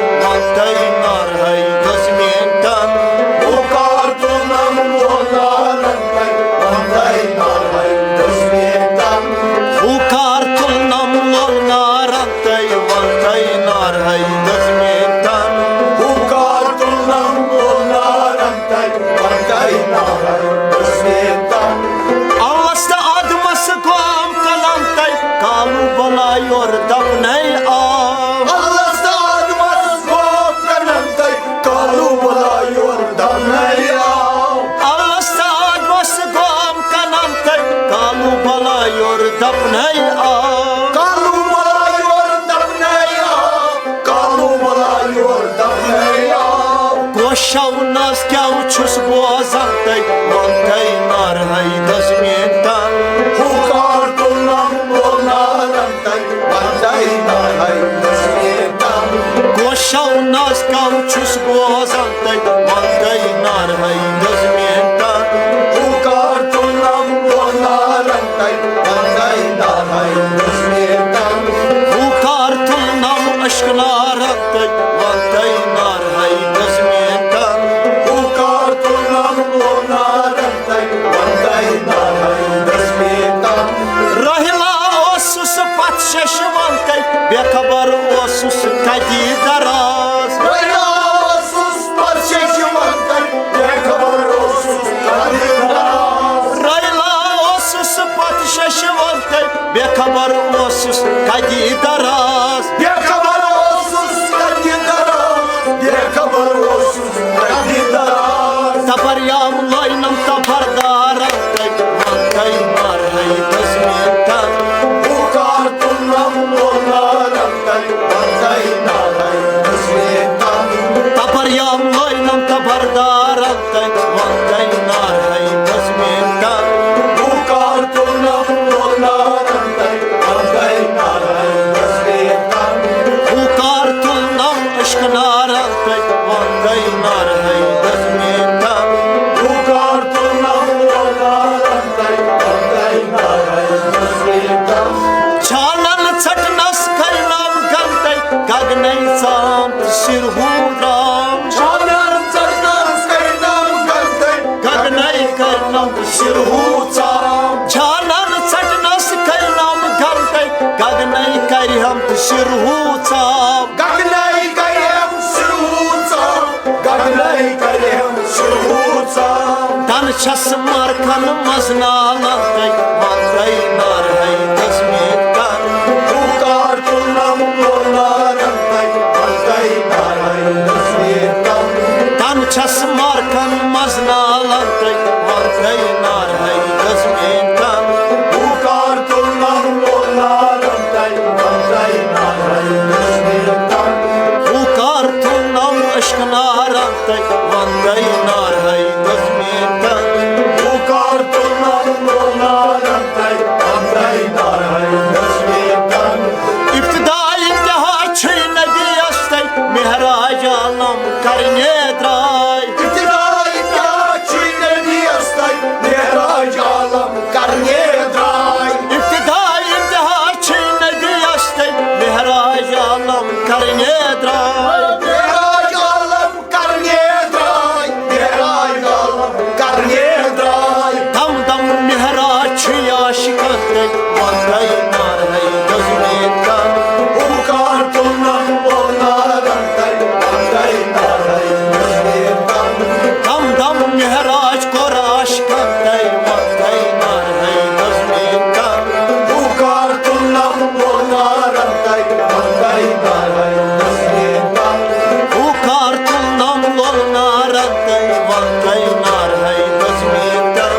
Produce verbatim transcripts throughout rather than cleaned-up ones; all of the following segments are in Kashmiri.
ونتَے نارہَے دٔزمِتٮ۪ن۔ ہُہ کار تُلنَم لونارن تَے، ونتَے نارہَے دٔزمِتٮ۪ن۔ ہُہ کار تُلنَم لونارن تَے، ونتَے نارہَے دٔزمِتٮ۪ن۔ ہُہ کار تُلنَم لونارن تَے، ونتَے نارہَے دٔزمِتٮ۪ن۔ اوس تہٕ آدمس گوم کنن تَے، کالو بلا یور دپنے آو۔ اوس تہٕ آدمس گوم کنن تَے، کالو بلا یور دپنے آو۔ اوس تہٕ آدمس گوم کنن تَے، کالو بلا یور دپنے آو۔ کالو بلا یور دپنے آو۔ کالو بلا یور دپنے آو۔ گوشو ناز کیٛاہ چھُس بوزان تَے، ونتَے نارہَے دٔزمِتٮ۪ن۔ ہُہ کار تُلنَم لونارن تَے، ونتَے نارہَے دٔزمِتٮ۪ن۔ گوشو ناز کیٛاہ چھُس بوزان تَے، ونتَے نارہَے دٔزمِتٮ۪ن۔ ہُہ کار تُلنَم لونارن تَے، ونتَے نارہَے دٔزمِتٮ۪ن۔ ہُہ کار تُلنَم اشکنارن تَے، ونتَے نارہَے دٔزمِتٮ۪ن۔ ہُہ کار تُلنَم لونارن تَے، ونتَے نارہَے دٔزمِتٮ۪ن۔ رحلا اوسُس پتھ ششوان تَے، بے خبر اوسُس کدی دراز۔ رحلا اوسُس پتھ ششوان تَے، بے خبر اوسُس کدی دراز۔ رحلا اوسُس پتھ ششوان تَے، بے خبر اوسُس کدی دراز۔ بے خبر اوسُس کدی دراز۔ بے خبر اوسُس کدی دراز۔ تبر یام لٲنم تبردارن تَے، ونتَے نارہَے دٔزمِتٮ۪ن۔ ہُہ کار تُلنَم لونارن تَے، ونتَے نارہَے دٔزمِتٮ۪ن۔ تبر یام لٲنم تبردارن تَے، ونتَے نارہَے دٔزمِتٮ۪ن۔ ہُہ کار تُلنَم لونارن تَے، ونتَے نارہَے دٔزمِتٮ۪ن۔ ہُہ کار تُلنَم اشکنارن تَے، ونتَے نارہَے دٔزمِتٮ۪ن۔ ہُہ کار تُلنَم لونارن تَے، ونتَے نارہَے دٔزمِتٮ۪ن۔ چھانن ژٹنس کرنم گنتَے، گگنے ژام تہٕ سِرہُو درام۔ چھانن ژٹنس کرنم گنتَے، گگنے کرنم تہٕ سِرہُو ژام۔ چھانن ژٹنس کرنم گنتَے، گگنے کرہم تہٕ سِرہُو ژام۔ گگنے کرہم سِرہُو ژام۔ گگنے کرہم سِرہُو ژام۔ تن چھس مرکن منٛز نالن تَے، ونتَے نارہَے دٔزمِتٮ۪ن۔ ہُہ کار تُلنَم لونارن تَے، ونتَے نارہَے دٔزمِتٮ۪ن۔ تن چھس مرکن منٛز نالن تَے، ونتَے نارہَے دٔزمِتٮ۪ن۔ ہُہ کار تُلنَم لونارن تَے، ونتَے نارہَے دٔزمِتٮ۪ن۔ ہُہ کار تُلنَم اشکنارن تَے، ونتَے نارہَے دٔزمِتٮ۪ن۔ ہُہ کار تُلنَم لونارن تَے، ونتَے نارہَے دٔزمِتٮ۪ن۔ ابتدا انتہا چھُے نبیَس تَے، معراج عالم کرنہِ درٛاے۔ ابتدا انتہا چھُے نبیَس تَے، معراج عالم کرنہِ درٛاے۔ ابتدا انتہا چھُے نبیَس تَے، معراج عالم کرنہِ درٛاے۔ معراج عالم کرنہِ درٛاے، معراج عالم کرنہِ درٛاے۔ دم دم معراج چھُ عاشقن تَے، ونتَے نارہَے دٔزمِتٮ۪ن۔ ہُہ کار تُلنَم لونارن تَے، ونتَے نارہَے دٔزمِتٮ۪ن۔ دم دم معراج کوٚر عاشقن تَے، ونتَے نارہَے دٔزمِتٮ۪ن۔ ہُہ کار تُلنَم لونارن تَے، ونتَے نارہَے دٔزمِتٮ۪ن۔ ہُہ کار تُلنَم لونارن تَے، ونتَے نارہَے دٔزمِتٮ۪ن۔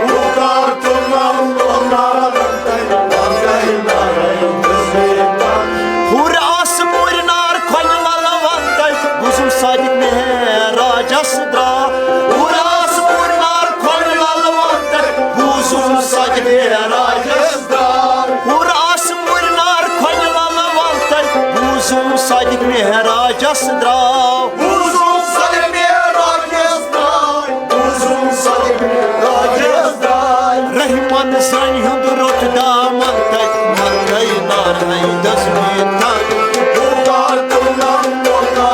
ہُہ کار تُلنَم لونارن تَے، ونتَے نارہَے دٔزمِتٮ۪ن۔ ہُر آس مُرۍ نار کھۄنہِ لَلہٕ ونتَے، بوٗزُم صادق معراجس درٛاو۔ ہُر آس مُرۍ نار کھۄنہِ لَلہٕ ونتَے، بوٗزُم صادق معراجس درٛاو۔ ہُر آس مُرۍ نار کھۄنہِ لَلہٕ ونتَے، بوٗزُم صادق معراجس درٛاو۔ بوٗزُم صادق معراجس درٛاو۔ بوٗزُم صادق معراجس درٛاو۔ رحمان زنہِ ہُنٛد روٚٹ دامن تَے، ونتَے نارہَے دٔزمِتٮ۪ن۔ ہُہ کار تُلنَم لونارن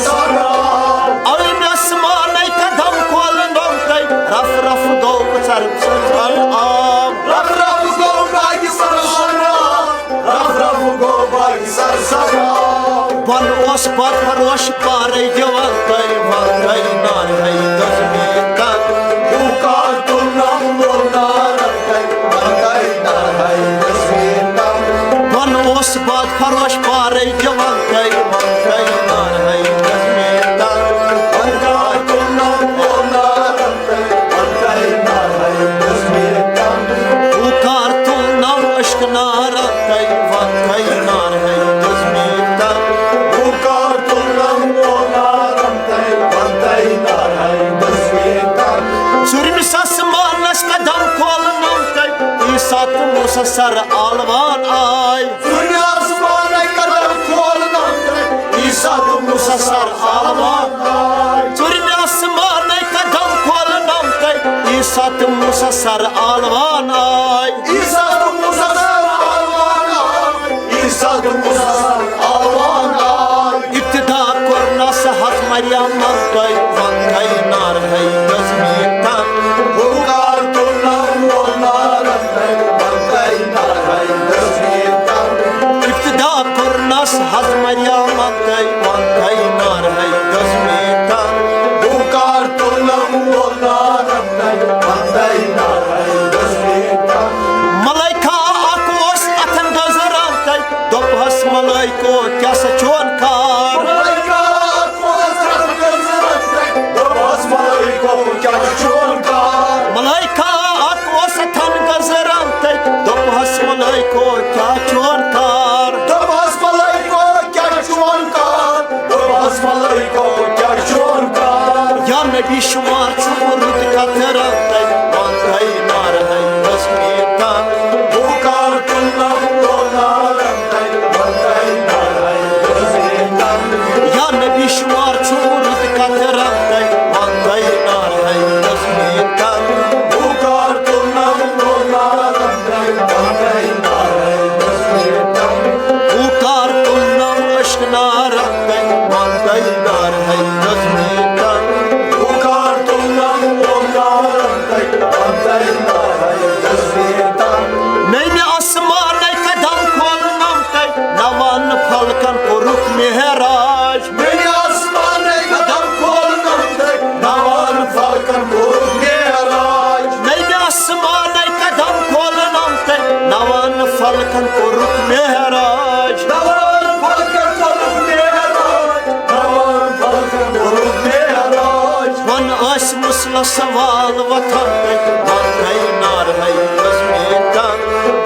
سراب۔ علمِ آسمانے قدم کھولنووتَے، رف رف گوٚو ژرٕ سنٛز آب۔ رف رف گوٚو باغِ سرٕ سنٛز آب۔ رف رف گوٚو باغِ سرٕ سنٛز آب۔ بۄنہٕ اوس بد فروش پارے دِوان تَے، وۄنۍ گٔے نارٕ ہے دٔزمٕتۍ تن۔ ہُہ کار تُلنم وول نارن تَے، وۄنۍ گٔے نارٕ ہے دٔزمٕتۍ تن۔ بۄنہٕ اوس بد فروش پارے دِوان تَے، وۄنۍ گٔے نارٕ ہے دٔزمٕتۍ تن۔ وۄنۍ کار تُلنم وول نارن تَے، وۄنۍ گٔے نارٕ ہے دٔزمٕتۍ تن۔ ہُہ کار تُلنم عشق نارن تَے، وۄنۍ گٔے نارٕ ہے دٔزمٕتۍ تن۔ ہُہ کار تُلنم وول نارن تَے، وۄنۍ گٔے نارٕ ہے دٔزمٕتۍ تن۔ ژوٗرمِس آسمانس قدم کھولنووتَے، عیسیٰ تہٕ موسیٰ سر آلوان آے۔ ژوٗرمِس آسمانس قدم کھولنووتَے، عیسیٰ تہٕ موسیٰ سر آلوان آے۔ ژوٗرمِس آسمانس قدم کھولنووتَے، عیسیٰ تہٕ موسیٰ سر آلوان آے۔ عیسیٰ تہٕ موسیٰ سر آلوان آے۔ عیسیٰ تہٕ موسیٰ سر آلوان آے۔ ابتدا کوٚرنس حض مریمن تَے، وۄنۍ گٔے نارٕ ہے دٔزمٕتۍ تن۔ ہُہ کار تُلنم وول نارن تَے، وۄنۍ گٔے نارٕ ہے دٔزمٕتۍ تن۔ ابتدا کوٚرنس حض مریمن تَے، وۄنۍ گٔے نارٕ ہے دٔزمٕتۍ تن۔ ہُہ کار تُلنم وول نارن تَے، وۄنۍ گٔے نارٕ ہے دٔزمٕتۍ تن۔ ملائکہ اکھ اوس اتھن گٔنزران تَے، دوٚپہس ملائکو کیٛاہ سا چون کار؟ ملائکہ اکھ اوس اتھن گٔنزران تَے، دوٚپہس ملائکو کیٛاہ سا چون کار؟ ملائکہ اکھ اوس اتھن گٔنزران تَے، دوٚپہس ملائکو کیٛاہ چون کار؟ دوٚپہس ملائکو کیٛاہ چون کار؟ دوٚپہس ملائکو کیٛاہ چون کار؟ یا نبی شمار چھُ رُت کتھ رنتَے، وۄنۍ گٔے نارٕ ہے دٔزمٕتۍ تن۔ ہُہ کار تُلنم وول نارن تَے، وۄنۍ گٔے نارٕ ہے دٔزمٕتۍ تن۔ یا نبی شمار چھُ رُت کتھ رنتَے، وۄنۍ گٔے نارٕ ہے دٔزمٕتۍ تن۔ ہُہ کار تُلنم وول نارن تَے، وۄنۍ گٔے نارٕ ہے دٔزمٕتۍ تن۔ ہُہ کار تُلنم عشق نارن تَے، وۄنۍ گٔے نارٕ ہے دٔزمٕتۍ تن۔ ہُہ کار تُلنم وول نارن تَے، وۄنۍ گٔے نارٕ ہے دٔزمٕتۍ تن۔ نٔومہِ آسمانَے قدم کھولنووتَے، نَوَن فلکن کوٚرُکھ معراج۔ نٔومہِ آسمانَے قدم کھولنووتَے، نَوَن فلکن کوٚرُکھ معراج۔ نٔومہِ آسمانَے قدم کھولنووتَے، نَوَن فلکن کوٚرُکھ معراج۔ نَوَن فلکن کوٚرُکھ معراج، نَوَن فلکن کوٚرُکھ معراج۔ وۄنۍ ٲسۍ مسلس وال وۄتھان تَے، وۄنۍ گٔے نارٕ ہے دٔزمٕتۍ تن۔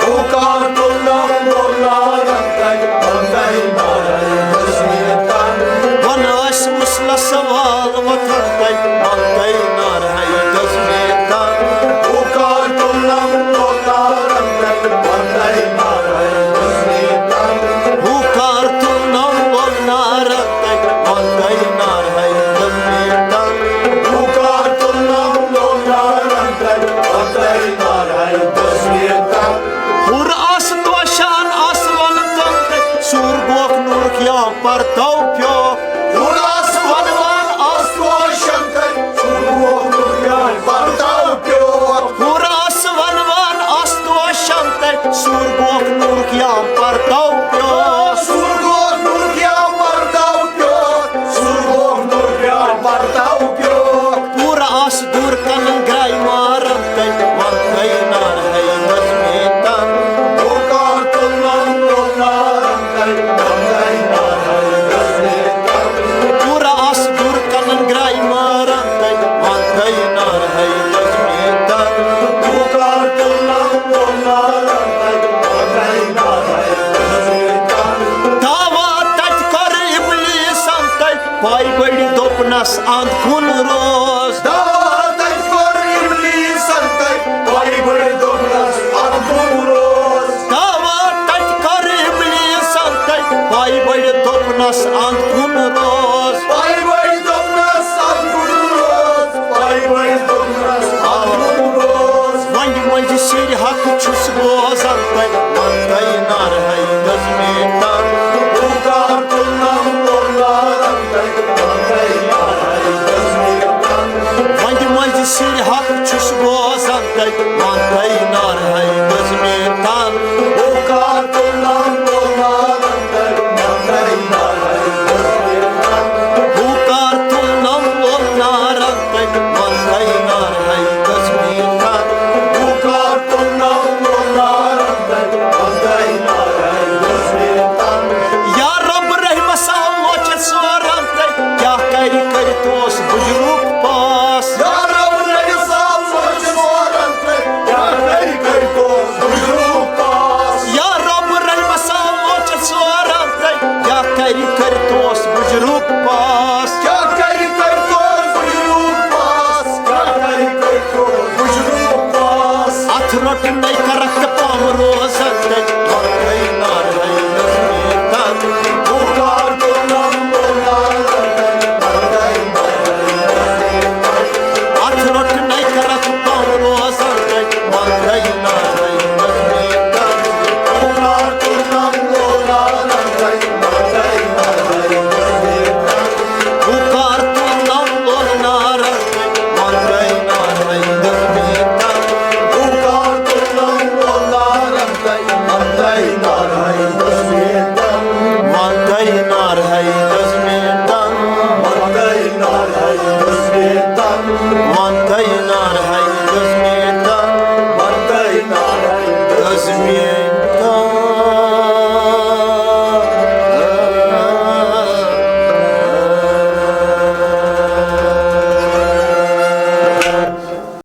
ہُہ کار تُلنم وول نارن تَے، وۄنۍ گٔے نارٕ ہے دٔزمٕتۍ تن۔ وۄنۍ ٲسۍ مسلس وال وۄتھان تَے، وۄنۍ گٔے نارٕ ہے دٔزمٕتۍ تن۔ ہُہ کار تُلنم وول نارن تَے، وۄنۍ گٔے نارٕ ہے دٔزمٕتۍ تن۔ ہُہ کار تُلنم وول نارن تَے، وۄنۍ گٔے نارٕ ہے دٔزمٕتۍ تن۔ ہُہ کار تُلنم وول نارن تَے، وۄنۍ گٔے نارٕ ہے دٔزمٕتۍ تن۔ حور آسہٕ توشان آسہٕ ونان تِم تَے، سوٗر گوکھ نوٗرُک یا پرتو پیوٚو۔ حور آسہٕ ونوان آسہٕ توشان تَے، سوٗر گوکھ نوٗرُک یا پرتو پیوٚو۔ حور آسہٕ ونوان آسہٕ توشان تَے، سوٗر گوکھ نوٗرُک یا پرتو پیوٚو۔ سوٗر گوکھ نوٗرُک یا پرتو پیوٚو۔ سوٗر گوکھ نوٗرُک یا پرتو پیوٚو۔ پوٗرٕ آسہٕ دوٗر کنن گرٛاے ماران تَے، وۄنۍ گٔے نارٕ ہے دٔزمٕتۍ تن۔ ہُہ کار تُلنم وول نارن تَے، وۄنۍ گٔے نارٕ ہے دٔزمٕتۍ تن۔ پوٗرٕ آسہٕ دوٗر کنن گرٛاے ماران تَے، وۄنۍ گٔے نارٕ ہے دٔزمٕتۍ تن۔ ہُہ کار تُلنم وول نارن تَے، وۄنۍ گٔے نارٕ ہے دٔزمٕتۍ تن۔ دعوا تَتہِ کوٚر ابلیسن تَے، پاے بٔڑ دوٚپنس اند کُن روز۔ دعوا تَتہِ کوٚر ابلیسن تَے، پاے بٔڑ دوٚپنس اند کُن روز۔ دعوا تَتہِ کوٚر ابلیسن تَے، پاے بٔڑ دوٚپنس اند کُن روز۔ پاے بٔڑ دوٚپنس اند کُن روز۔ پاے بٔڑ دوٚپنس اند کُن روز۔ وۄنۍ مٔنٛزۍ سِرِ حق چھُس بوزان تَے، وۄنۍ گٔے نارٕ ہے دٔزمٕتۍ تن۔ ہُہ کار تُلنم وول نارن تَے، تینار ہے دزمیتن، بوکار تُلنم لونارن تک، من تینار ہے دزمیتن۔ بوکار تُلنم لونارن تک، من تینار ہے دزمیتن۔ بوکار تُلنم لونارن تک، من تینار ہے دزمیتن۔ یا رب رحم سان لوچت سورن تک، کیا کری کری توس بجروک پاس۔ یا رب رحم سان لوچت سورن تک، کیا کری کری توس بجروک پاس۔ یا رب رحم سان لوچت سورن تک، کیا کری کری توس بجروک پاس۔ کیا کری کری توس بجروک پاس۔ کیا کری کری توس بجروک پاس۔ اتھ روٹ نئی کرک پام روزن تک، من تینار ہے دزمیتن۔ بوکار تُلنم لونارن تک، من تینار ہے دزمیتن۔ اتھ روٹ نئی کرک پام روزن تک، من تینار ہے دزمیتن۔ بوکار تُلنم لونارن تک، من تینار ہے دزمیتن۔ بوکار تُلنم لونارن تک، من تینار ہے دزمیتن۔ بوکار تُلنم لونارن تک، من تینار ہے دزمیتن۔ من تینار ہے دزمیتن۔ من تینار ہے دزمیتن۔ من تینار ہے دزمیتن۔ من تینار ہے دزمیتن۔